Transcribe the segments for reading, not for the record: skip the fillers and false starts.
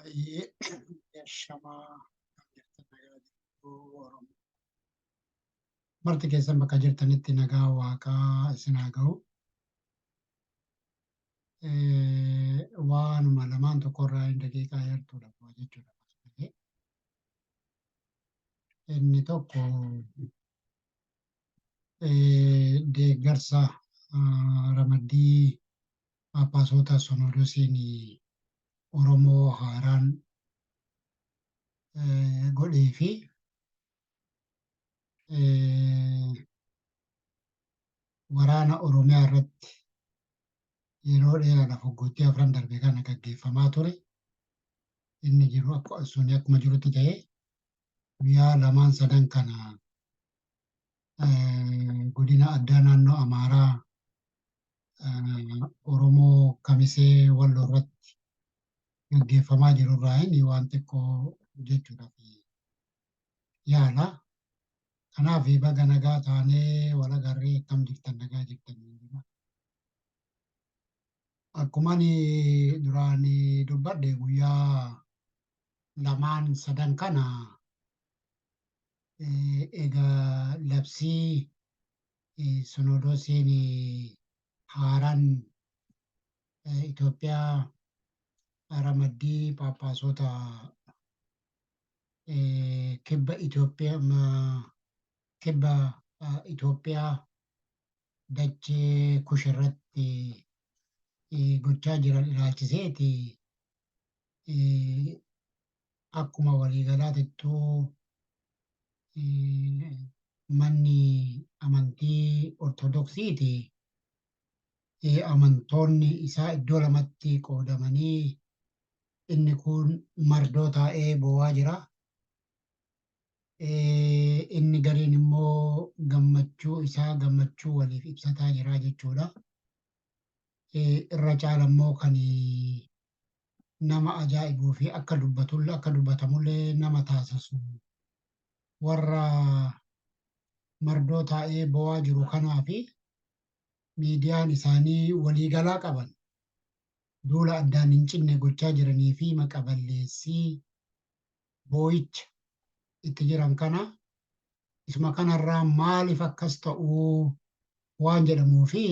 Baay'ee shamaa kan jirtan, nagaa jirtu Oromoo. Marti keessan bakka jirtanitti nagaa Waaqaa isin haa ga'u. Waanuma lamaan tokkorraa hin daqiiqaa yartuudha jechuudha. Inni tokko deeggarsa ramaddii Phaaphaasota Sonoodosiin Oromoo haaraan godhee fi waraana Oromiyaa irratti yeroo dheeraadhaaf waggoottii afran darbe kana gaggeeffamaa ture. Inni jiru suni akkuma jirutti ta'ee, guyyaa lamaan sadan kana godina addaa naannoo Amaaraa Oromoo Kamisee Walloo irratti gaggeeffamaa jiru irraa inni waan xiqqoo jechuudhaaf yaala. Kanaaf baga nagaa taanee wal agarree. Akkam jirtan? Nagaa jirtan? Akkuma ani duraan dubbadhe, guyyaa lamaan sadan kana egaa labsii sonoodosiin haaraan Itoophiyaa ramaddii Phaaphaasota kibba Itoophiyaa, kibba Itoophiyaa dachee Kush irratti gochaa jiran ilaalchiseeti, akkuma waliigalaatittuu manni amantii Ortodoksiiti amantoonni isaa iddoo lamatti qoodamanii, inni kun mardoo taa'ee boo'aa jira. Inni gariin immoo gammachuu isaa gammachuu waliif ibsataa jira jechuudha. Irra caala immoo kan nama ajaa'ibuu fi akka dubbatullee akka dubbatamullee nama taasisu, warra mardoo taa'ee boo'aa jiru kanaa fi miidiyaan isaanii waliigalaa qaban duula addaan hin cinne gochaa jiranii fi maqaballeessii boo'icha itti jiran kana, isuma kanarraa maaliif akkas ta'uu waan jedhamuu fi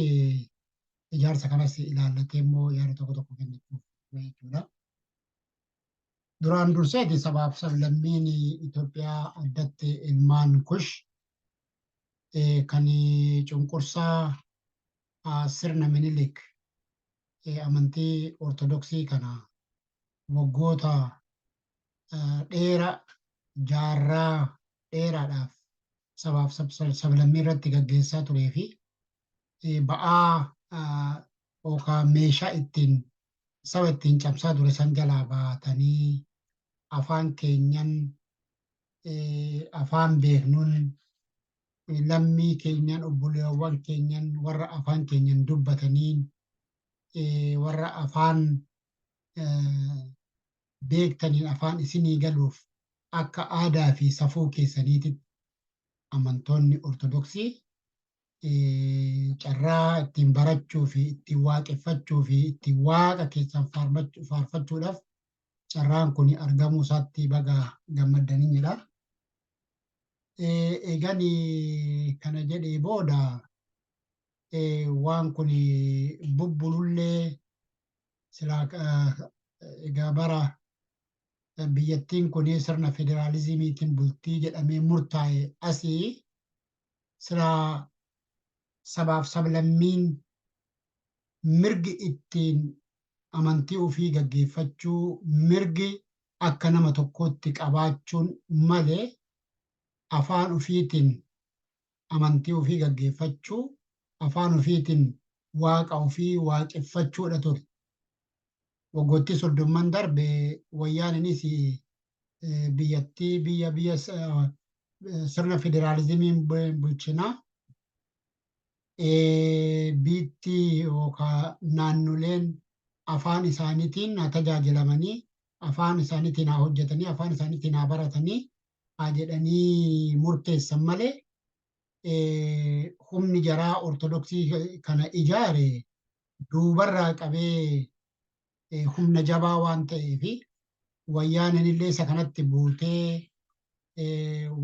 ijaarsa kanas ilaallatee immoo yaada tokko tokko kennachuuf jechuudha. Duraan durseeti sabaaf sablammiin Itoophiyaa, addatti ilmaan Kush, kan cunqursaa sirna Minilik amantii Ortodoksii kana waggoota dheeraa, jaarraa dheeraadhaaf sabaaf sablammii irratti gaggeessaa turee fi ba'aa yookaan meeshaa ittiin saba ittiin cabsaa ture san jalaa baatanii, afaan keenyan, afaan beeknuun, lammii keenyan, obboleewwan keenyan, warra afaan keenyan dubbataniin, warra afaan beektaniin, afaan isinii galuuf akka aadaa fi safuu keessaniititti amantoonni Ortodoksii carraa ittiin barachuu fi ittiin waaqeffachuu fi ittiin Waaqa keessan faarfachuudhaaf carraan kun argamuu isaatti baga gammaddanii jedha. Egan kana jedhee booda, waan kun bubbulullee silaa egaa bara biyyattiin kun sirna federaalizimiitiin bultii jedhamee murtaa'e asii silaa sabaaf sablammiin mirgi ittiin amantii ofii gaggeeffachuu, mirgi akka nama tokkootti qabaachuun malee, afaan ofiitiin amantii ofii gaggeeffachuu, afaan ofiitiin Waaqa ofii waaqeffachuudha ture. Waggoottii 30n darbe Wayyaaninis biyyattii biyya sirna federaalizimiin bulchinaa, biitti yookaan naannoleen afaan isaaniitiin haa tajaajilamanii, afaan isaaniitiin haa hojjetanii, afaan isaaniitiin haa baratanii haa jedhanii murteessan malee, humni jaraa Ortodoksii kana ijaare duubarraa qabee humna jabaa waan ta'eef, Wayyaaneen illee isa kanatti buutee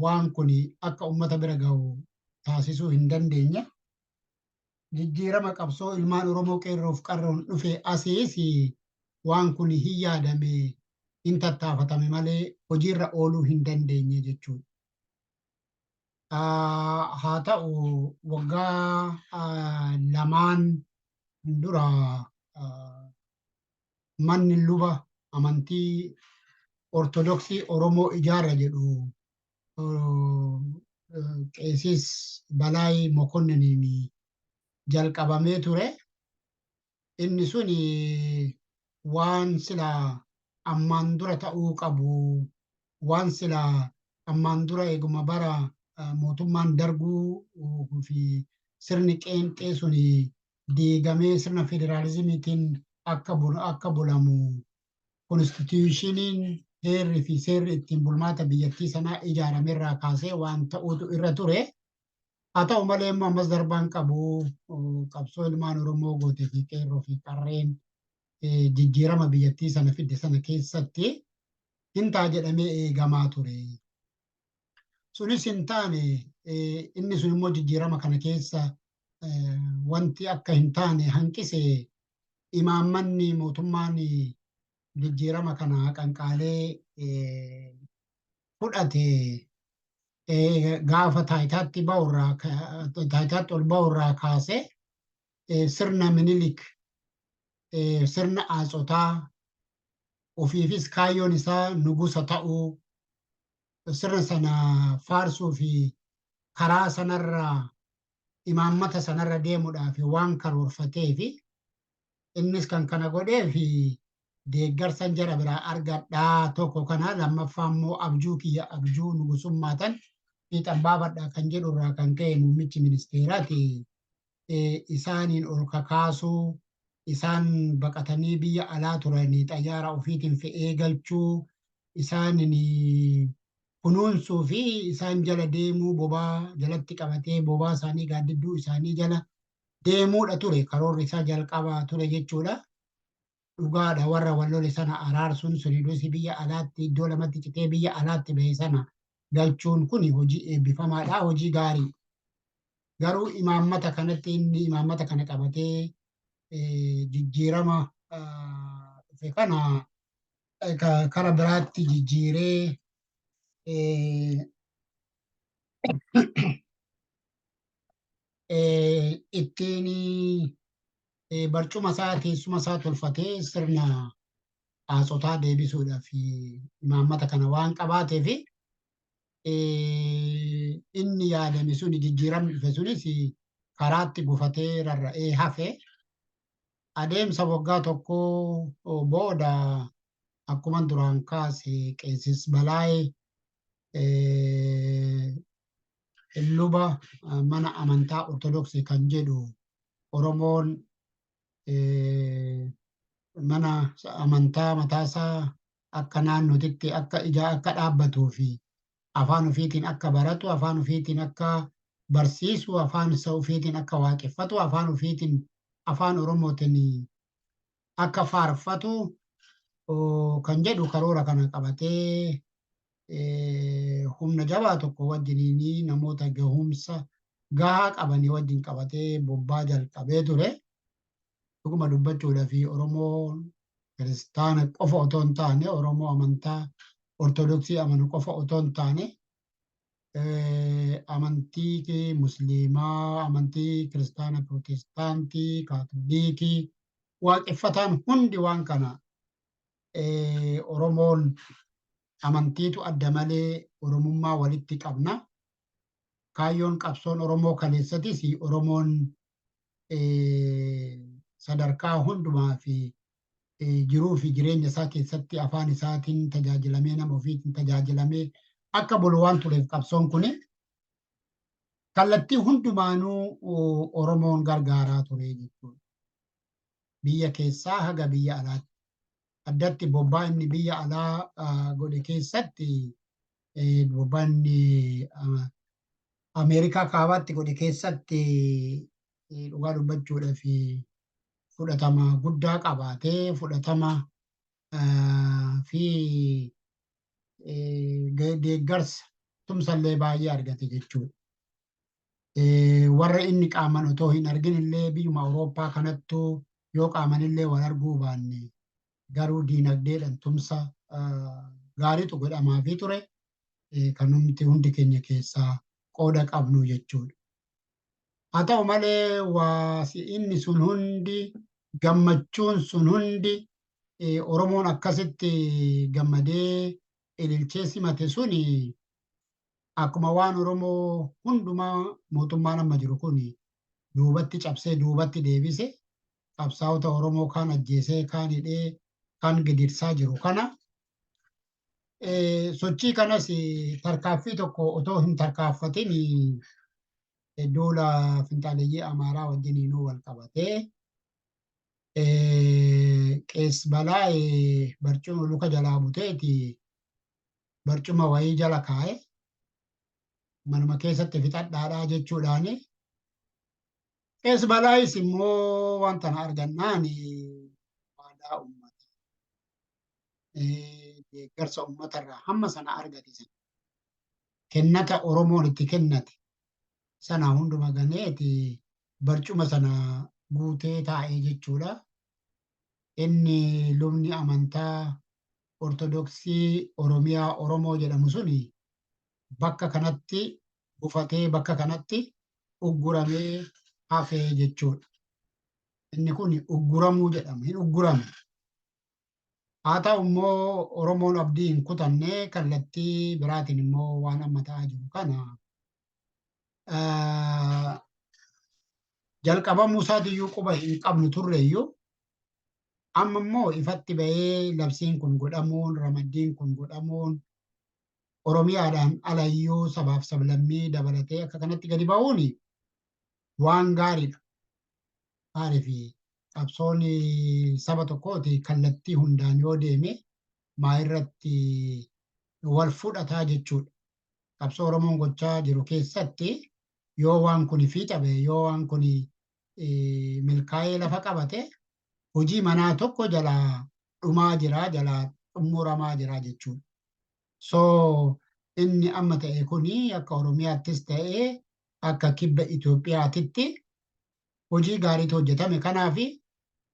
waan kun akka uummata bira gahu taasisuu hin dandeenye. Jijjiirama qabsoo ilmaan Oromoo qeerroof qarroon dhufe asiis waan kun hin yaadame, hin tattaafatame malee hojiirra ooluu hin dandeenye jechuudha. Haa ta'u, waggaa 2n dura manni luba amantii Ortodoksii Oromoo ijaarra jedhu Qeesis Balaay Mokonniniin jalqabamee ture. Inni sun waan sila ammaan dura ta'uu qabu, waan sila ammaan dura eeguma bara mootummaan Darguu fi sirni qeenxee sun diigamee sirna federaalizimiitiin akka bulamu konstituushiniin, heerri fi seerri ittiin bulmaata biyyattii sanaa ijaaramerraa kaasee waan ta'uutu irra ture. Haa ta'u malee immoo ammas darbaan qabu, qabsoo ilmaan Oromoo gootee fi qeerroo fi qarreen jijjiirama biyyattii sana fidde sana keessatti hin ta'a jedhamee eegamaa ture. Sunis hin taane. Inni sun immoo jijjiirama kana keessa wanti akka hin taane hanqise, imaammanni mootummaan jijjiirama kana qanqaalee fudhate gaafa taayitaatti ba'urraa, taayitaatti ol ba'urraa kaasee sirna Minilik, sirna aatsotaa, ofiifis kaayyoon isaa nugusa ta'uu, sirna sana faarsuu fi karaa sanarra, imaammata sanarra deemuudhaaf waan karoorfatee fi innis kan kana godhee fi deeggarsan jara biraa argadhaa tokko kana, lammaffaa immoo abjuu kiyya, abjuu nugusummaatan fiixan baafadhaa kan jedhu irraa kan ka'e muummichi ministeeraati isaaniin ol kakaasuu, isaan baqatanii biyya alaa turanii xayyaara ofiitiin fe'ee galchuu, isaaniin kunuunsuu fi isaan jala deemuu, bobaa jalatti qabatee bobaa isaanii, gaaddidduu isaanii jala deemuudha ture karoorri isaa jalqabaa ture jechuudha. Dhugaadha, warra wal lole sana araarsuun, sunidusi biyya alaatti iddoo lamatti citee biyya alaatti bahe sana galchuun kun hojii eebbifamaadha, hojii gaarii. Garuu imaammata kanatti, inni imaammata kana qabatee jijjiirama dhufe kana kara biraatti jijjiiree ittiin barcuma isaa, teessuma isaa tolfatee sirna haatsotaa deebisuudhaaf imaammata kana waan qabaatee fi inni yaadame suni, jijjiiramni dhufe sunis karaatti gufatee rarra'ee hafe. Adeemsa waggaa tokko booda, akkuma duraan kaase, Qeesis Balaayee luba mana amantaa Ortodoksii kan jedhu, Oromoon mana amantaa mataasaa akka naannootitti akka ijaa akka dhaabbatuu fi afaan ofiitiin akka baratu, afaan ofiitiin akka barsiisu, afaan isa ofiitiin akka waaqeffatu, afaan ofiitiin, afaan Oromootiin akka faarfatu kan jedhu karoora kana qabatee humna jabaa tokko wajjiniin, namoota gahumsa gahaa qabanii wajjin qabatee bobbaa jalqabee ture. Dhuguma dubbachuudhaa fi Oromoo kiristaana qofa otoo hin taane, Oromoo amantaa Ortodoksii amanu qofa otoo hin taane, amantii Musliimaa, amantii kiristaana Pirootestaantii, Kaatoliikii, waaqeffataan hundi waan kana, Oromoon amantiitu adda malee Oromummaa walitti qabna. Kaayyoon qabsoon Oromoo kaleessatis Oromoon sadarkaa hundumaa fi jiruu fi jireenya isaa keessatti afaan isaatiin tajaajilamee, nama ofiitiin tajaajilamee akka bulu waan tureef, qabsoon kuni kallattii hundumaanuu Oromoon gargaaraa ture jechuudha. Biyya keessaa haga biyya alaatti. Addatti bobbaa inni biyya alaa godhe keessatti, bobbaa inni Ameerikaa kaabaatti godhe keessatti, dhugaa dubbachuudhaaf fudhatama guddaa qabaatee, fudhatama fi deeggarsa tumsallee baay'ee argate jechuudha. Warra inni qaaman otoo hin argin illee biyyuma Awurooppaa kanattuu yoo qaaman illee wal arguu baanne garuu diinagdeedhaan tumsa gaariitu godhamaafii ture kan nuti hundi keenya keessaa qooda qabnu jechuudha. Haa ta'u malee waasi inni sun hundi gammachuun sun hundi Oromoon akkasitti gammadee ililchee simate suni akkuma waan Oromoo hundumaa mootummaan amma jiru kun duubatti cabsee duubatti deebise qabsaa'ota Oromoo kaan ajjeesee kaan hidhee kaan gidirsaa jiru kana sochii kanas tarkaaffii tokko otoo hin tarkaaffatin duula finxaaleyyii Amaaraa wajjiniinuu wal qabatee qees balaa barcuma luka jalaa buteeti barcuma wayii jala kaa'e manuma keessatti fixadhaadhaa jechuudhaani. Qees balaayis immoo waan tana argannaan waadaa uummata deeggarsa uummatarraa hamma sana argate sana kennata Oromoon itti kennate sana hunduma ganeeti barcuma sana guutee taa'ee jechuudha. Inni lubni amantaa Ortodoksii Oromiyaa Oromoo jedhamu suni bakka kanatti bufatee bakka kanatti ugguramee hafee jechuudha. Inni kun ugguramuu jedhama. Hin uggurame. Haa ta'u immoo Oromoon abdii hin kutanne kallattii biraatiin immoo waan amma ta'aa jiru kana jalqabamuu isaatiyyuu quba hin qabnu turreeyyuu amma immoo ifatti bahee labsiin kun godhamuun ramaddiin kun godhamuun Oromiyaadhaan alayyuu sabaaf sablammii dabalatee akka kanatti gadi ba'uun waan gaariidha. Maaliif qabsoon saba tokkooti kallattii hundaan yoo deeme maa irratti wal fudhataa jechuudha. Qabsoo Oromoon gochaa jiru keessatti yoo waan kun fiixa ba'e yoo waan kun milkaa'ee lafa qabate hojii manaa tokko jalaa dhumaa jira jalaa xumuramaa jira jechuudha. So inni amma ta'e kuni akka Oromiyaattis ta'e akka kibba Itoophiyaatitti hojii gaariitu hojjetame kanaaf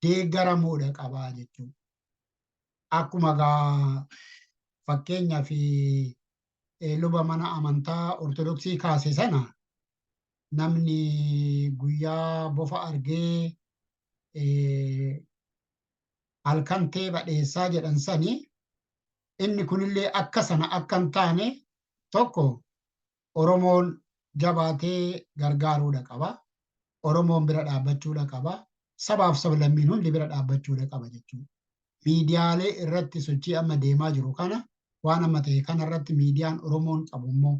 deeggaramuudha qabaa jechuudha. Akkuma gaa fakkeenyaaf luba mana amantaa Ortodoksii kaase sana namni guyyaa bofa argee halkan teepha dheessaa jedhan sani inni kunillee akka sana akka hin taane tokko Oromoon jabaatee gargaaruudha qaba. Oromoon bira dhaabbachuudha qaba. Sabaaf sablammiin hundi bira dhaabbachuudha qaba jechuudha. Miidiyaalee irratti sochii amma deemaa jiru kana waan amma ta'e kana irratti miidiyaan Oromoon qabu immoo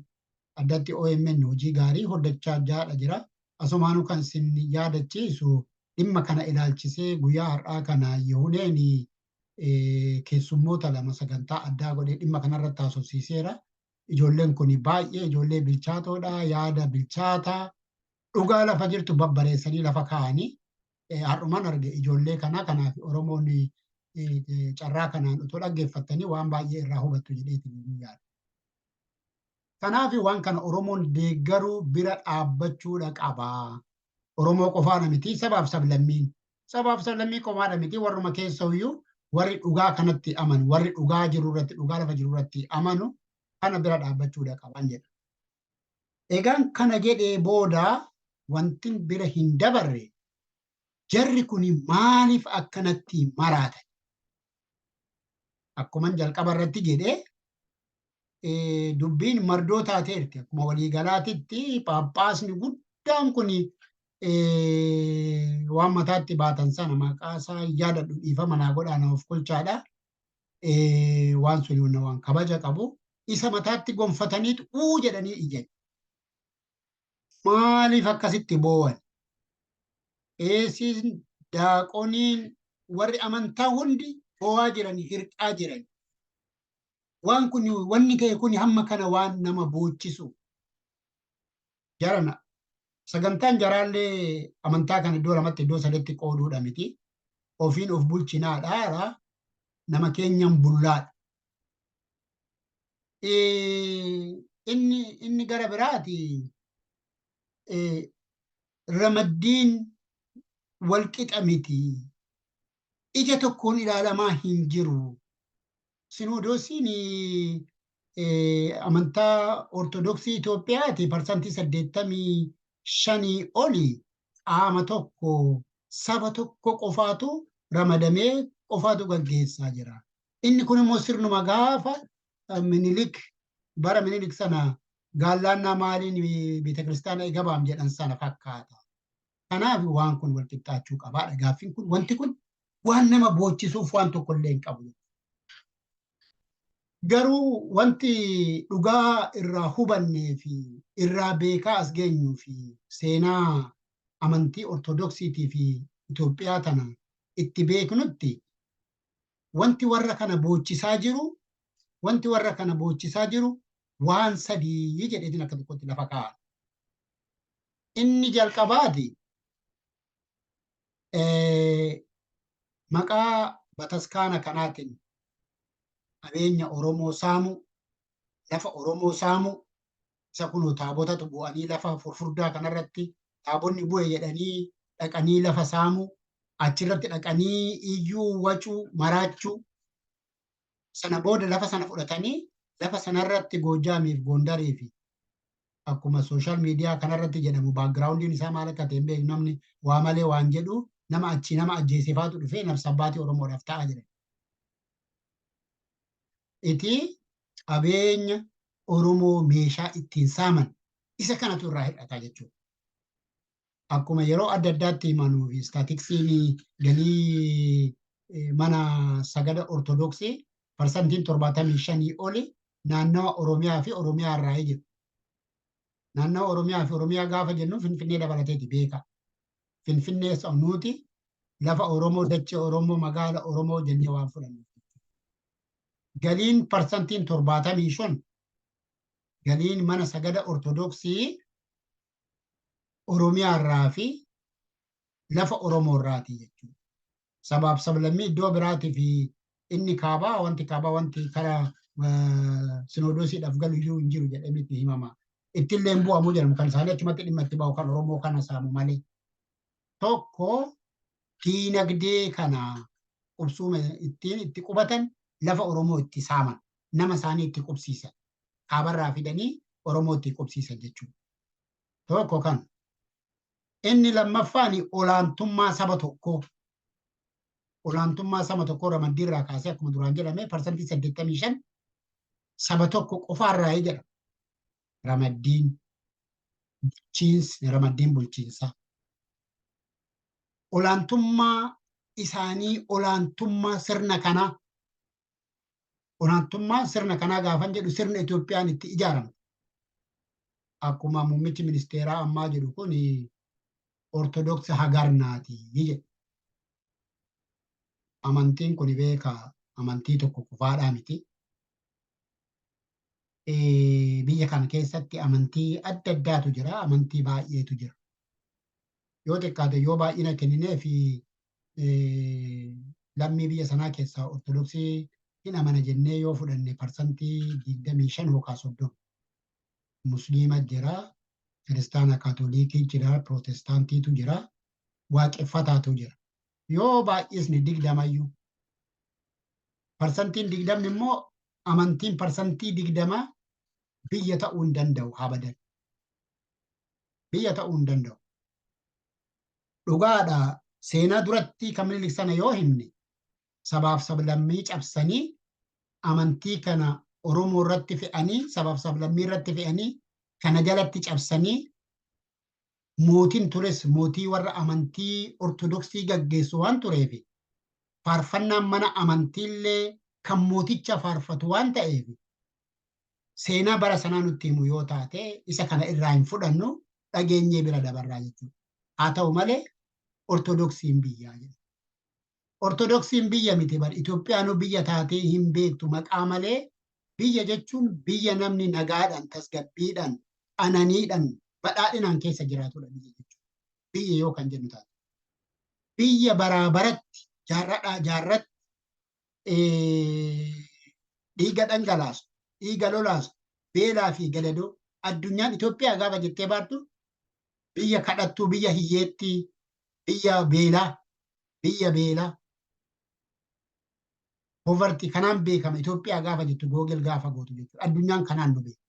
addatti OMN hojii gaarii hojjechaa jaadha jira. Asumaanuu kan isin yaadachiisu dhimma kana ilaalchisee guyyaa har'aa kana Yihuneen keessummoota lama sagantaa addaa godhee dhimma kanarratti haasofsiiseera. Ijoolleen kun baay'ee ijoollee bilchaatoodha, yaada bilchaataa, dhugaa lafa jirtu babbareessanii lafa kaa'anii har'umaan arge ijoollee kana kanaaf Oromoon carraa kanaan otoo dhaggeeffattanii waan baay'ee irraa hubattu jedheetiin yaada. Kanaaf waan kana Oromoon deeggaruu bira dhaabbachuudha qaba. Oromoo qofaadha miti sabaaf sablammiin. Sabaaf sablammii qofaadha miti warruma keessayyuu warri dhugaa kanatti amanu warri dhugaa jiru irratti dhugaa lafa jiru irratti amanu kana bira dhaabbachuudha qaban jedha. Egaan kana jedhee booda wanti bira hin dabarre jarri kun maaliif akkanatti maraatan? Akkuma jalqaba irratti jedhee dubbiin mardoo taateerti. Akkuma waliigalaatitti phaaphaasni guddaan kun waan mataatti baatan sana maqaa isaa yaadadhu dhiifama naa godhaa na of kolchaadha. Waan sun waan kabaja qabu. Isa mataatti gonfataniitu uu jedhanii iyyan. Maaliif akkasitti boo'an? Qeesiin, daaqoniin, warri amantaa hundi boo'aa jiran, hirqaa jiran. Waan kun wanni ta'e kun hamma kana waan nama boochisu. Jarana sagantaan jaraallee amantaa kana iddoo lamatti iddoo sadiitti qooduudha miti. Ofiin of bulchinaadha. Nama keenyan bullaadha. Inni gara biraati, ramaddiin walqixa miti. Ija tokkoon ilaalamaa hin jiru. Sinodoosiin amantaa Ortodoksii Itoophiyaati, 85% oli qaama tokko, saba tokko qofaatu ramadamee qofaatu gaggeessaa jira. Inni kun immoo sirnuma gaafa Minilik, bara Minilik sana gaallaannaa maaliin beeta kiristaana egabaam jedhan sana fakkaata. Kanaaf waan kun wal qixxaachuu qabaadha. Gaaffiin kun, wanti kun waan nama boochisuuf waan tokko illee hin qabu. Garuu wanti dhugaa irraa hubannee fi irraa beekaa as geenyuu fi seenaa amantii Ortodoksiitii fi Itoophiyaa tana itti beeknutti, wanti warra kana boochisaa jiru, wanti warra kana boochisaa jiru waan sadii jedheetiin akka tokkotti lafa kaa'a. Inni jalqabaati, maqaa bataskaana kanaatiin qabeenya Oromoo saamu, lafa Oromoo saamu, isa kunoo taabotatu bu'anii lafa furfurdaa kanarratti taabonni bu'e jedhanii dhaqanii lafa saamu, achirratti dhaqanii iyyuu, wacuu, maraachuu, sana booda lafa sana fudhatanii lafa sanarratti Goojaamiif Gondarii fi akkuma social media kanarratti jedhamu, backgroundiin isaa maal akka ta'e hin beeku, namni waa malee waan jedhu, nama achii nama ajjeesifaatu dhufee nafsa abbaatii Oromoodhaaf ta'a jedhan. Iti qabeenya Oromoo meeshaa ittiin saaman isa kanatu irraa hir'ataa jechuudha. Akkuma yeroo adda addaatti himanuu fi statistiksiin galii mana sagada Ortodoksii 75% oli naannawa Oromiyaa fi Oromiyaa irraa jiru. Naannawa Oromiyaa fi Oromiyaa gaafa jennu Finfinnee dabalateeti beeka. Finfinnee nuti lafa Oromoo, dachee Oromoo, magaala Oromoo jennee waan fudhannu. Galiin 75% galiin mana sagada Ortodoksii Oromiyaa irraa fi lafa Oromoo irraati jechuudha. Sabaaf sablammii iddoo biraatii fi inni kaabaa, wanti kaabaa, wanti karaa sinodoosiidhaaf galu iyyuu hin jiru jedhamee itti himama. Ittillee hin bu'amu jedhamu, kan isaanii achumatti dhimma itti ba'u, kan Oromoo kana saamu malee. Tokko diinagdee kana qubsuuma ittiin itti qubatan, lafa Oromoo itti saaman, nama isaanii itti qubsiisan, kaabarraa fidanii Oromoo itti qubsiisan jechuudha. Tokko kan. Inni lammaffaan olaantummaa saba tokkoo. Olaantummaa saba tokkoo ramaddii irraa kaasee, akkuma duraan jedhame, 85% saba tokko qofaarraa jedha. Ramaddiin bulchiinsi, ramaddiin bulchiinsaa. Olaantummaa isaanii, olaantummaa sirna kanaa. Olaantummaa sirna kanaa gaafan jedhu, sirna Itoophiyaan itti ijaaramte. Akkuma muummichi ministeeraa ammaa jedhu kun Ortodoksii hagarnaati jedhu. Amantiin kun beekaa, amantii tokko qofaadhaa miti. Biyya kana keessatti amantii adda addaatu jira, amantii baay'eetu jira. Yoo xiqqaate, yoo baay'ina kenninee fi lammii biyya sanaa keessaa Ortodoksii hin amana jennee yoo fudhanne, 25% yookaan 30. Musliima jira, Kiristaana Kaatoliikii jira, Pirootestaantiitu jira, Waaqeffataatu jira. Yoo baay'isne 20yyuu. 20% immoo, amantiin 20 biyya ta'uu hin danda'u habadan. Biyya ta'uu hin danda'u. Dhugaadha, seenaa duratti kan Minilik sana yoo himne, sabaaf sablammii cabsanii amantii kana Oromoo irratti fe'anii, sabaaf sablammii irratti fe'anii, kana jalatti cabsanii, mootiin tures mootii warra amantii Ortodoksii gaggeessu waan tureef, faarfannaan mana amantiillee kan mooticha faarfatu waan ta'eef, seenaa bara sanaa nutti himu yoo taate, isa kana irraa hin fudhannu, dhageenyee bira dabarraa jechuudha. Haa ta'u malee Ortodoksiin biyyaa jedha. Ortodoksiin biyya miti bar. Itoophiyaanuu biyya taatee hin beektu maqaa malee. Biyya jechuun biyya namni nagaadhaan, tasgabbiidhaan, qananiidhaan, badhaadhinaan keessa jiraatudha biyya jechuudha. Biyya yoo kan jennu taate. Biyya baraa baratti, jaarradhaa jaarratti Dhiiga dhangalaasu, dhiiga lolaasu, beelaa fi gadadoo. Addunyaan Itoophiyaa gaafa jettee baattu biyya kadhattuu, biyya hiyyeettii, biyya beelaa, biyya beelaa. Poverty kanaan beekama Itoophiyaa gaafa jettu, Google gaafa gootu jechuudha. Addunyaan kanaan nu beeka.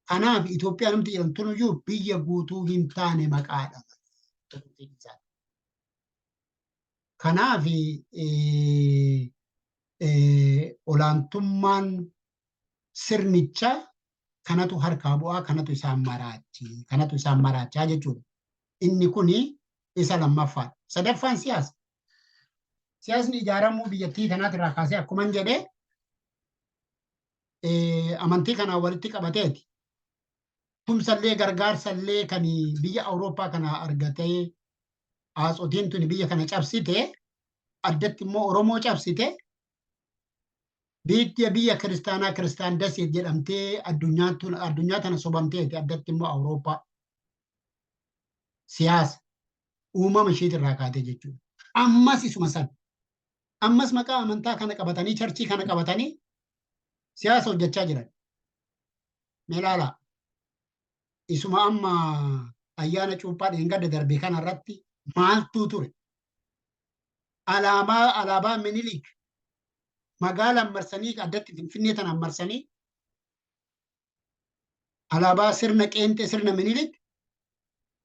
Kanaaf Itoophiyaa namti jedhamtu iyyuu biyya guutuu hin taane maqaadha. Kanaaf olaantummaan sirnichaa kanatu harkaa bu'aa, kanatu isaan maraachi, kanatu isaan maraachaa jechuudha. Inni kuni isa lammaffaadha. Sadaffaan siyaasa. Siyaasni ijaaramuu biyyattii kanaatirraa kaasee akkuma jedhee amantii kanaan walitti qabateeti. Tumsallee gargaarsallee kan biyya Awurooppaa kana argatee haatsotiin tuni biyya kana cabsite, addatti immoo Oromoo cabsite, biyya kiristaanaa, kiristaan daseet jedhamtee addunyaa tana sobamteeti, addatti immoo Awurooppaa. Siyaasa uumama isheetirraa kaatee jechuudha. Ammas isuma sana. Ammas maqaa amantaa kana qabatanii, church kana qabatanii siyaasa hojjechaa jiran. Mee ilaalaa. Isuma amma ayyaana cuuphaa dheengadda darbe kana irratti maaltu ture? Alaabaa Minilik magaalaan marsanii, addatti Finfinnee tanaan marsanii, alaabaa sirna qeenxee, sirna Minilik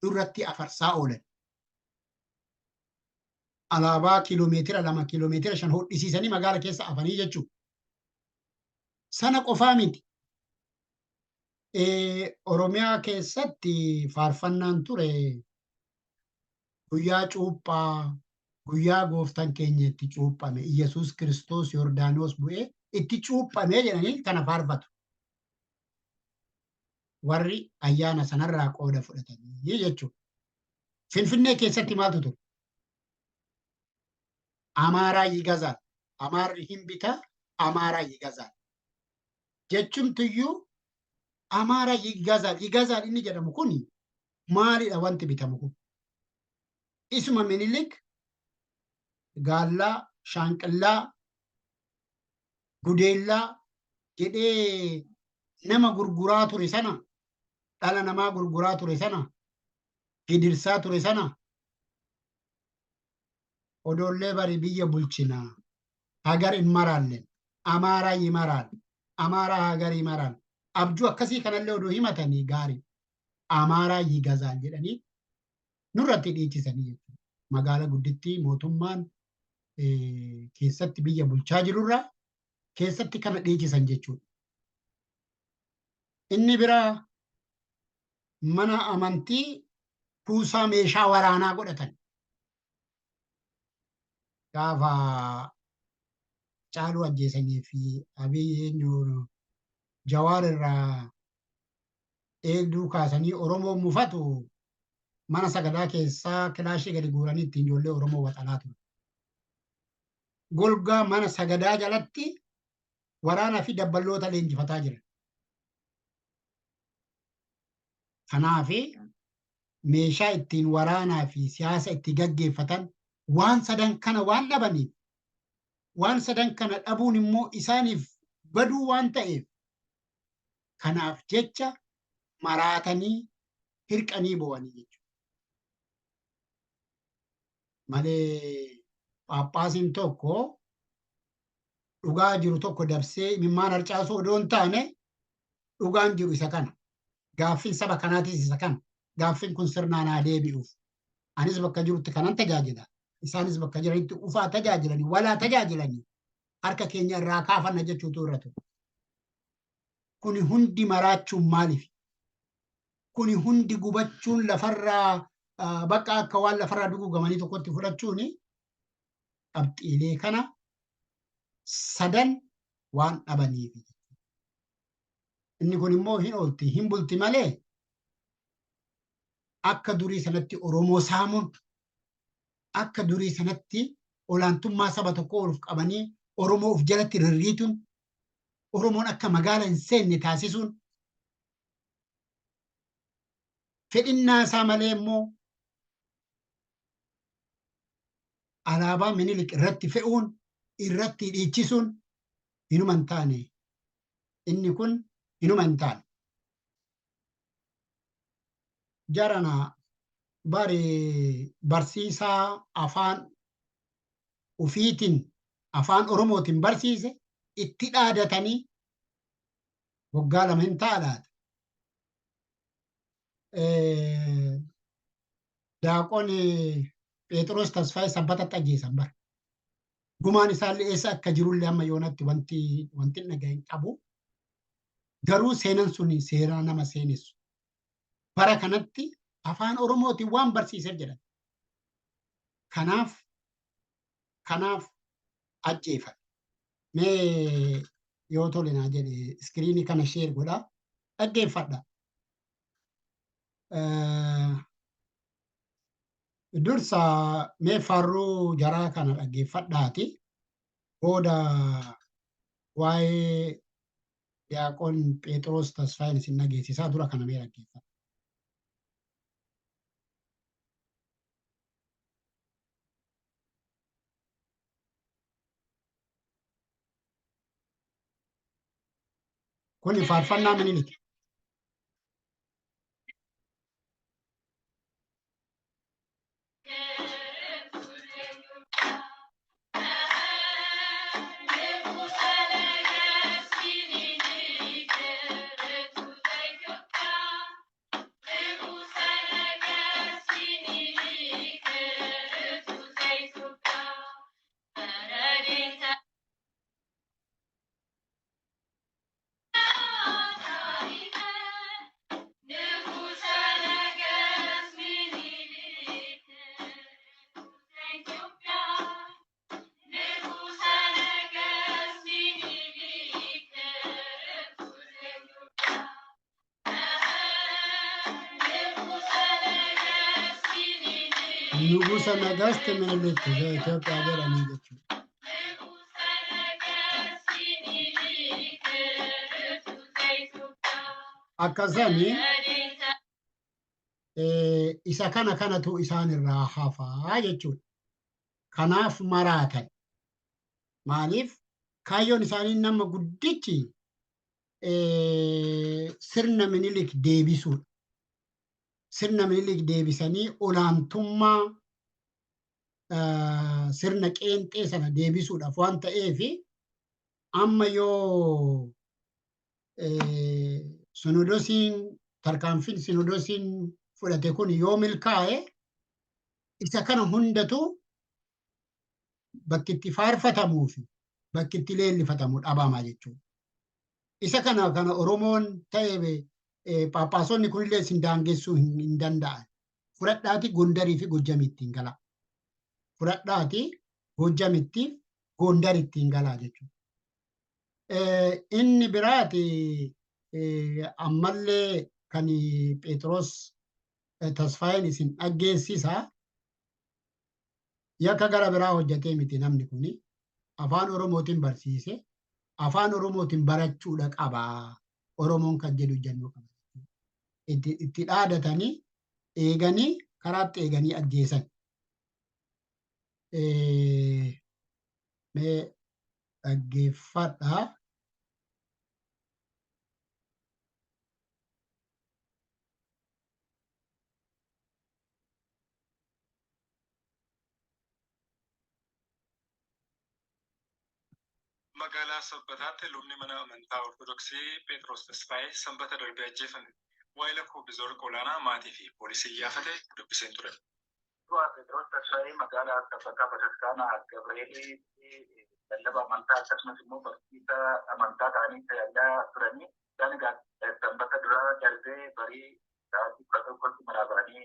duratti afarsaa oolan. Alaabaa kiiloomeetira 2, kiiloomeetira 5 hodhisiisanii magaala keessa afanii jechuudha. Sana qofaa miti. Oromiyaa keessatti faarfannaan ture guyyaa cuuphaa, guyyaa gooftaan keenya itti cuuphame, Iyyasuus Kiristoos Yordaanos bu'ee itti cuuphame jedhanii kana faarfatu. Warri ayyaana sanarraa qooda fudhatanii jechuudha. Finfinnee keessatti maaltu ture? አማራ ይገዛል. Amaarri hin bita, አማራ ይገዛል. Jechumtiyyuu አማራ ይገዛል. ይገዛል inni jedhamu kun maalidha wanti bitamu kun? Isuma Minilik gaallaa, shaanqillaa, gudeellaa jedhee nama gurguraa ture sana, dhala namaa gurguraa ture sana, gidirsaa ture sana, odoollee bari biyya bulchinaa ሀገር እንመራለን, አማራ ይመራል, አማራ ሀገር ይመራል, abjuu akkasii kanallee odoo himatanii gaarii. አማራ ይገዛል jedhanii nurratti dhiichisanii jechuudha. Magaala guddittii mootummaan keessatti biyya bulchaa jirurraa keessatti kana dhiichisan jechuudha. Inni biraa mana amantii kuusaa meeshaa waraanaa godhatan. Gaafa Caaluu ajjeesanii fi Abiy eenyu Jawaar irraa eegduu kaasanii Oromoo mufatu, mana sagadaa keessaa kilaashii gadi guuranii ittiin ijoollee Oromoo waxalaa ture. Golgaa mana sagadaa jalatti waraanaa fi dabballoota leenjifataa jiran. Kanaaf meeshaa ittiin waraanaa fi siyaasa itti gaggeeffatan waan sadan kana waan dhabaniif, waan sadan kana dhabuun immoo isaaniif baduu waan ta'eef, kanaaf jecha maraatanii hirqanii bo'anii jechuudha. Malee Phaaphaasiin tokko dhugaa jiru tokko dabsee imimmaan harcaasuu odoo hin taane, dhugaan jiru isa kana. Gaaffiin saba kanaatis isa kana. Gaaffiin kun sirnaan haa deebi'uuf. Anis bakka jirutti kanan tajaajila. Isaanis bakka jiranitti ufaa tajaajilanii, walaa tajaajilanii, harka keenya irraa kaafanna jechuutu irra ture. Kuni hundi maraachuun maaliif? Kuni hundi gubachuun, lafarraa bakka akka waan lafarraa dugugamanii tokkotti fudhachuun qabxiilee kana sadan waan dhabaniif. Inni kun immoo hin oolti, hin bulti malee akka durii sanatti Oromoo saamuun, akka durii sanatti olaantummaa saba tokkoo of qabanii Oromoo of jalatti rirriituun, Oromoon akka magaala hin seenne taasisuun, fedhinnaa isaa malee immoo alaabaa Minilik irratti fe'uun. Irratti dhiichisuun hinuma hin taane. Inni kun hinuma hin taane. Jarana bari barsiisaa afaan ufiitiin, afaan Oromootiin barsiise itti dhaadatanii waggaa 2 hin ta'a laata. Daaqon Phexros Tasfaayee Sabbatatti ajjeesan bara. Gumaan isaallee eessa akka jirullee amma yoonatti wanti dhagahe hin qabu. Garuu seenan sun seeraa nama seenessu. Bara kanatti afaan Oromootiin waan barsiiseef jedhan. Kanaaf ajjeefame. Mee yoo tole naa jedhe screenii kana share godhaa, dhaggeeffadha. Dursa mee faarruu jaraa kana dhaggeeffadhaati. Booda waa'ee Diyaaqoon Phexros Tasfaayeen isin dhageessisaa, dura kana mee dhaggeeffadha. Kuni faarfannaa Minilik. Nugusa Nagast Minilik Itoophiyaa jedhanii jechuudha. Akkasani isa kana kanatu isaan irraa hafaa jechuudha. Kanaaf maraatan. Maaliif kaayyoon isaanii nama guddichi sirna Minilik deebisuudha. Sirna Minilik deebisanii olaantummaa sirna qeenxee sana deebisuudhaaf waan ta'eef, amma yoo sinodosiin, tarkaanfiin sinodosiin fudhate kun yoo milkaa'e, isa kana hundatu bakki itti faarfatamuu fi bakki itti leellifatamu dhabamaa jechuudha. Isa kana Oromoon ta'e Phaaphaasonni kunillee isin daangessuu hin danda'an. Fudhadhaati Gondarii fi Gojjamii ittiin galaa. Fudhadhaati Gojjamitti Gondar ittiin galaa jechuudha. Inni biraati ammallee kan Phexros Tasfaayeen isin dhaggeessisa. Yakka gara biraa hojjetee miti namni kuni. Afaan Oromootiin barsiise. Afaan Oromootiin barachuudha qaba. Oromoon kan jedhu ejjennoo qaba. Itti dhaadatanii eeganii karaatti eeganii ajjeesan. Mee dhaggeeffadhaa. Magaalaa Sabbataatti lubni mana amantaa Ortodoksii Phexros Tasfaayee Sanbata darbe ajjeefame. Waa'ila koo Bizoorq Olaanaa maatii fi poolisii iyyaafate dubbiseen ture. Du'a Phexros Tasfaayee magaalaa Sabbataa Bataskaana Gabreeliitti lallaba amantaa akkasumas immoo barsiisaa amantaa ta'anii tajaajilaa turanii. Isaan egaa Sanbata duraa darbee barii sa'aatii 11tti manaa ba'anii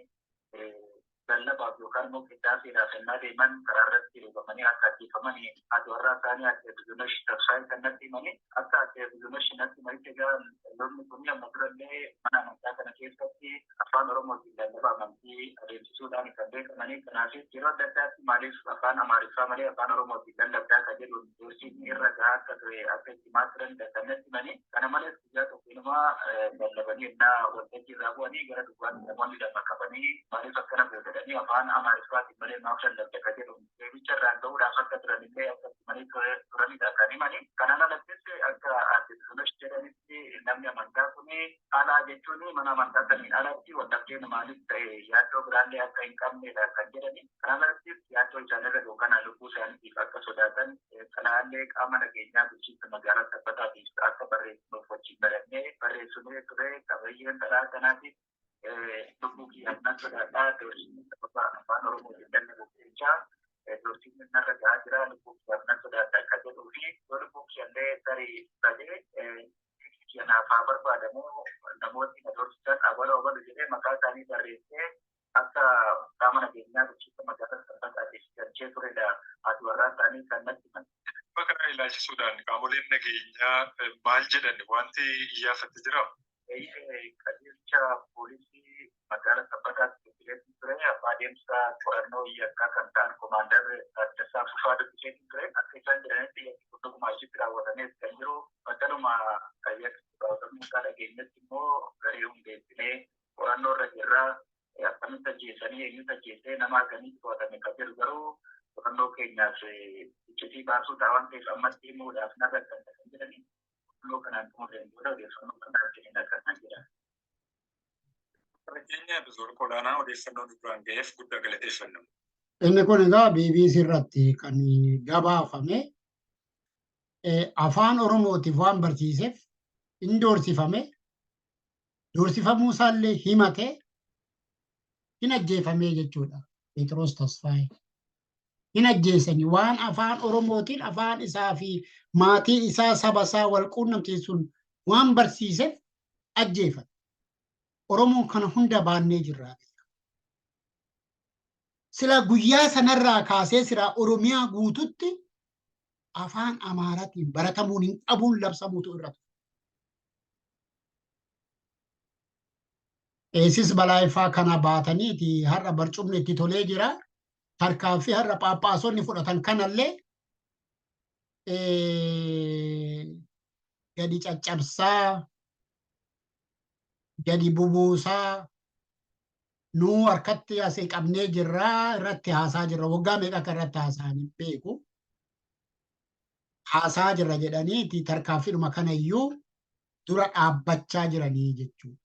lallabaaf yookaan immoo qiddaaseedhaaf ennaa deeman karaa irratti reebamanii akka ajjeefaman haati warraa isaanii Aadde Bizunesh Tasfaayee kan natti himani. Akka Aadde Bizunesh natti himanitti egaa lubni kun amma durallee mana amantaa kana keessatti afaan Oromootiin lallaba amantii adeemsisuudhaan kan beekamanii. Kanaafis yeroo adda addaatti maaliif afaan Afaan Amaariffaa malee Afaan Oromootiin lallabdaa kan jedhu doorsiisni irra gahaa akka ture akka itti himaa turanidha kan natti himanii. Kana malees guyyaa tokko inumaa lallabanii ennaa waltajjii irraa bu'anii gara duwwaatti namoonni lama qabanii maaliif akkana goota jedhanii Afaan Amaariffaatiin malee maaf lallabda kan jedhu deebicha irraan gahuudhaaf akka turan illee akka itti himanii turanidha kan himanii. Kanaan alattis akka Aadde Bizunesh jedhanitti namni amantaa kun alaa jechuun mana amantaa saniin alatti waldhabdeen maalis ta'e yaaddoo biraallee akka hin qabnedha kan jedhani. Kana alattis yaaddoo isaanirra gahu kana lubbuu isaaniitiif akka sodaatan xalayaallee qaama nageenyaa bulchiinsa magaalaa Sabbataatiif akka barreessinuuf wajjin mari'annee barreessinee ture. Qabiyyeen xalayaa kanaatiif lubbuu kiyyaaf nan sodaadha. Doorsisni sababa Afaan Oromootiin lallabuuf jecha doorsisni narra gahaa jira. Lubbuu kiyyaaf nan sodaadha kan jedhuu fi yoo lubbuun kiyyallee tarii badee kiyya naaf haa barbaadamu, namootni na doorsisan abalu abalu jedhee maqaa isaanii barreessee akka qaama nageenyaa bulchiinsa magaalaa Sabbataatiif galchee turedha haati warraa isaanii kan natti himan. Dhimma kana ilaalchisuudhaan qaamoleen nageenyaa maal jedhan, wanti iyyaafatte jiraa? Eeyyee, qajeelcha poolisii magaalaa Sabbataatti bilbileetiin ture. Abbaa adeemsa qorannoo yakkaa kan ta'an Komaandar Taaddasaa Fufaa dubbiseetiin ture. Akka isaan jedhanitti yakki kun dhuguma achitti raawwatamees kan jiru. Battaluma yakki kun raawwatamuu isaa dhageenyetti immoo garee hundeessinee qorannoo irra jirra. Akkamitti ajjeesanii, eenyutu ajjeesee, nama hagamiitu to'atame kan jedhu garuu qorannoo keenyaaf iccitii baasuu ta'a waan ta'eef ammatti himuudhaaf narra kan jedhani. Qorannoo kanaan xumurreen booda odeeffannoo bal'aa kennina kan jedhan. Fakkeenya Bizoorq Olaanaa odeeffannoo nu biraan ga'eef guddaa galateeffanna. Inni kun egaa BBC irratti kan gabaafame, Afaan Oromootiif waan barsiiseef hin doorsifame, doorsifamuu isaallee himate, hin ajjeefamee jechuudha. Phexros Tasfaayee. Hin ajjeesani waan Afaan Oromootiin afaan isaa fi maatii isaa, saba isaa wal quunnamsiisuun waan barsiiseef ajjeefame. Oromoon kana hunda baannee jirra. Sila guyyaa sanarraa kaasee sila Oromiyaa guututti Afaan Amaaraatiin baratamuun hin qabuun labsamuutu irra ture. Qeesis Balaayifaa kana baataniiti har'a barcumni itti tolee jira. Tarkaanfii har'a Phaaphaasonni fudhatan kanallee gadi caccabsaa, gadi bubuusaa, nuu harkatti asii qabnee jirraa irratti haasaa jirra. Waggaa meeqa akka irratti haasa'an hin beeku. Haasaa jirra jedhaniiti tarkaanfiidhuma kanayyuu dura dhaabbachaa jiranii jechuudha.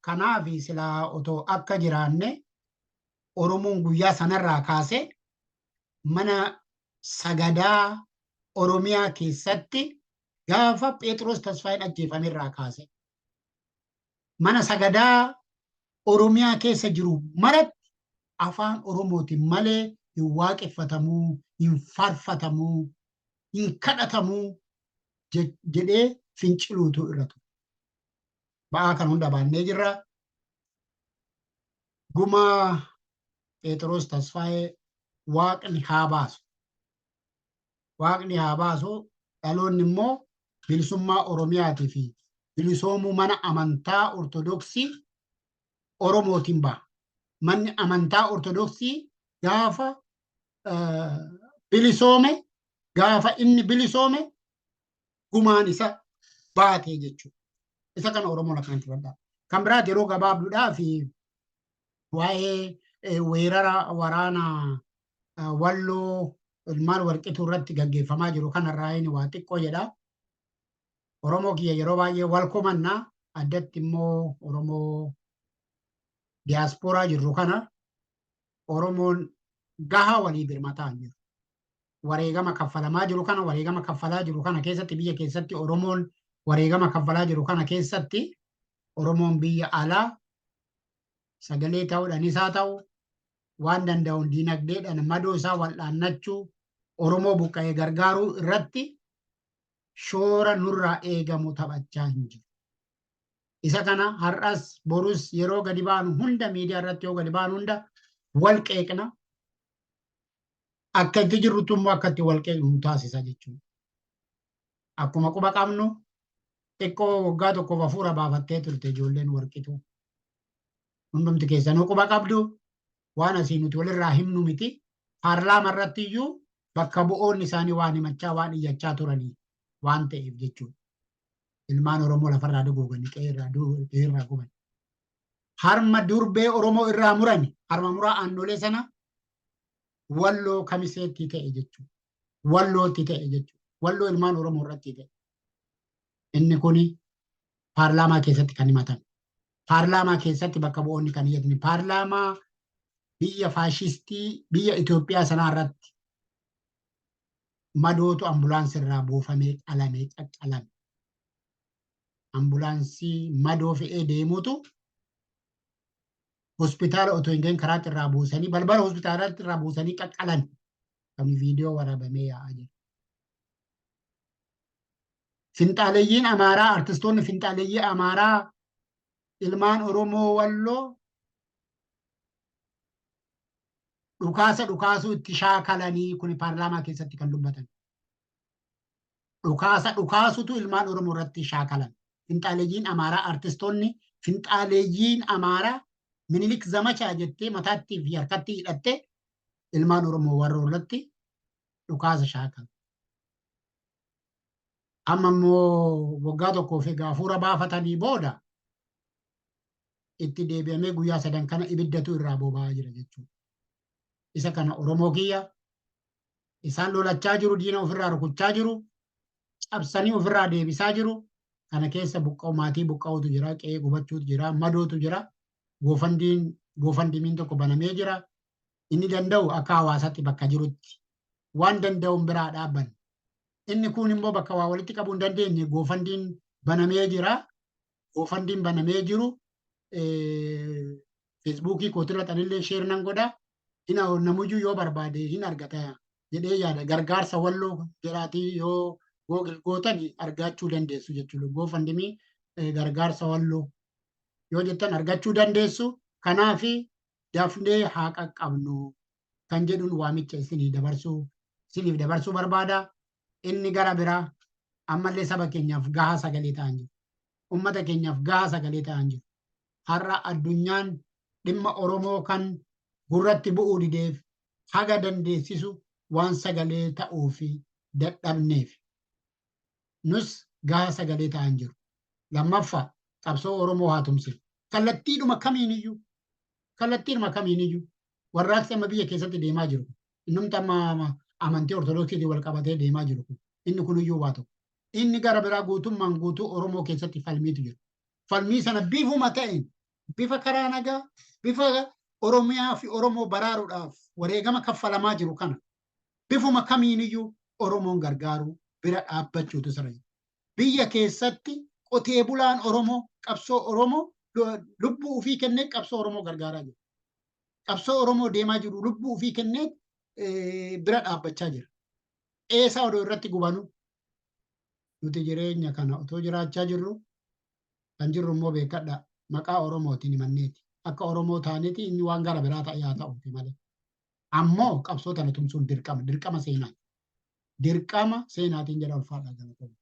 Kanaaf silaa otoo akka jiraanne Oromoon guyyaa sanarraa kaasee mana sagadaa Oromiyaa keessatti gaafa Phexros Tasfaayeen ajjeefamerraa kaasee mana sagadaa Oromiyaa keessa jiru maratti Afaan Oromootiin malee hin waaqeffatamuu, hin faarfatamuu, hin kadhatamuu jedhee finciluutu irra ture. Ba'aa kan hunda baannee jirra. Gumaa Phexros Tasfaayee Waaqni haa baasu. Waaqni haa baasu. Dhaloonni immoo bilisummaa Oromiyaatii fi bilisoomuu mana amantaa Ortodoksii Oromootiin baha. Manni amantaa Ortodoksii gaafa bilisoome, gaafa inni bilisoome gumaan isa baatee jechuudha. Isa kana Oromoon akkanatti fudhadhaa. Kan biraati yeroo gabaabduudhaa fi waa'ee weerara waraana Walloo ilmaan Warqituu irratti gaggeeffamaa jiru kanarraa inni waa xiqqoo jedha. Oromoo kiyya yeroo baay'ee wal komannaa, addatti immoo Oromoo diyaaspooraa jirru kana, Oromoon gahaa walii birmataa hin jiru. Wareegama kaffalamaa jiru kana, wareegama kaffalaa jiru kana keessatti, biyya keessatti Oromoon wareegama kaffalaa jiru kana keessatti, Oromoon biyya alaa sagalee ta'uudhaanis haa ta'u waan danda'uun diinagdeedhaan madoo isaa wal'aannachuu, Oromoo buqqa'ee gargaaruu irratti shoora nurraa eegamu taphachaa hin jiru. Isa kana har'as borus yeroo gadi baanu hunda, miidiyaa irratti yoo gadi baanu hunda wal qeeqna. Akka itti jirrutti immoo akka itti wal qeeqnu nu taasisa jechuudha. Akkuma quba qabnu xiqqoo waggaa tokkoof hafuura baafattee turte ijoolleen Warqituu. Hundumti keessanuu quba qabdu. Waan asii nuti walirraa himnu miti. Paarlaama irratti iyyuu bakka bu'oonni isaanii waan himachaa waan iyyachaa turanii waan ta'eef jechuudha. Ilmaan Oromoo lafarraa duguuganii qe'ee irraa guban. Harma durbee Oromoo irraa murani, harma muraa Aannolee sana Walloo Kamiseetti ta'e jechuudha. Wallootti ta'e jechuudha. Walloo ilmaan Oromoo irratti ta'e. Inni kuni paarlaamaa keessatti kan himatame. Paarlaamaa keessatti bakka bu'oonni kan iyyatani. Paarlaamaa biyya faashistii biyya Itoophiyaa sanaa irratti madootu ambulaansii irraa buufamee qalamee qaqqalame. Ambulaansii madoo fe'ee deemutu hospitaala otoo hin gahin karaatti irraa buusanii, balbala hospitaalaatti irraa buusanii qaqqalan. Kan viidiyoo waraabamee yaa'aa jira. Finxaaleeyyiin Amaaraa, artistoonni finxaaleeyyii Amaaraa ilmaan Oromoo Walloo dhukaasa dhukaasuu itti shaakalanii, kun paarlaamaa keessatti kan dubbatan. Dhukaasa dhukaasutu ilmaan Oromoo irratti shaakalan. Finxaaleeyyiin Amaaraa, artistoonni finxaaleeyyiin Amaaraa Minilik zamachaa jettee mataatti fi harkatti hidhattee ilmaan Oromoo Walloo irratti dhukaasa shaakalu. Amma immoo waggaa tokkoof egaa hafuura baafatanii booda itti deebi'amee guyyaa 3 kana ibiddatu irraa boba'aa jira jechuudha. Isa kana Oromoo kiyya, isaan lolachaa jiru, diina ofirraa rukuchaa jiru, cabsanii ofirraa deebisaa jiru. Kana keessa buqqa'u, maatii buqqa'utu jira, qe'ee gubachuutu jira, madootu jira. GoFundMen tokko banamee jira. Inni danda'u akka hawaasaatti bakka jirutti waan danda'uun biraa dhaabban. Inni kun immoo bakka waa walitti qabuu hin dandeenye GoFundMen banamee jira. GoFundMen banamee jiru Facebookii kootirra xanillee share nan godha. Namuyyuu yoo barbaade hin argata jedhee yaada. Gargaarsa Walloo jedhaatii yoo Google gootan argachuu dandeessu jechuudha. GoFundMe gargaarsa Walloo yoo jettan argachuu dandeessu. Kanaaf dafnee haa qaqqabnu kan jedhuun waamicha isinii dabarsuu isiniif dabarsuu barbaada. Inni gara biraa ammallee saba keenyaaf gahaa sagalee ta'an jiru. Uummata keenyaaf gahaa sagalee ta'an jiru. Har'a addunyaan dhimma Oromoo kan gurratti bu'uu dideef haga dandeessisu waan sagalee ta'uu fi dadhabneef. Nus gahaa sagalee ta'an jiru. Lammaffaa, qabsoo Oromoo haa tumsinu. Kallattiidhuma kamiiniyyuu, kallattiidhuma kamiiniyyuu, warraaqsi amma biyya keessatti deemaa jiru, innumti amma amantii Ortodoksiitiin wal qabatee deemaa jiru kun, inni kuniyyuu waa tokko. Inni gara biraa guutummaan guutuu Oromoo keessatti falmiitu jira. Falmii sana bifuma ta'een, bifa karaa nagaa, bifa Oromiyaa fi Oromoo baraaruudhaaf wareegama kaffalamaa jiru kana bifuma kamiiniyyuu Oromoon gargaaruu bira dhaabbachuutu sirra jira. Biyya keessatti qotee bulaan Oromoo qabsoo Oromoo lubbuu ofii kennee qabsoo Oromoo gargaaraa jira. Qabsoo Oromoo deemaa jiru lubbuu ofii kennee bira dhaabbachaa jira. Eesaa odoo irratti gubanu nuti jireenya kana otoo jiraachaa jirru kan jirru immoo beekadha, maqaa Oromootiin himanneeti. Akka Oromoo taaneeti inni waan gara biraa ta'e haa ta'uuti malee. Ammoo qabsoo tana tumsuun dirqama, dirqama seenaati. Dirqama seenaatiin jedha. Ulfaadhaa, galatoomna.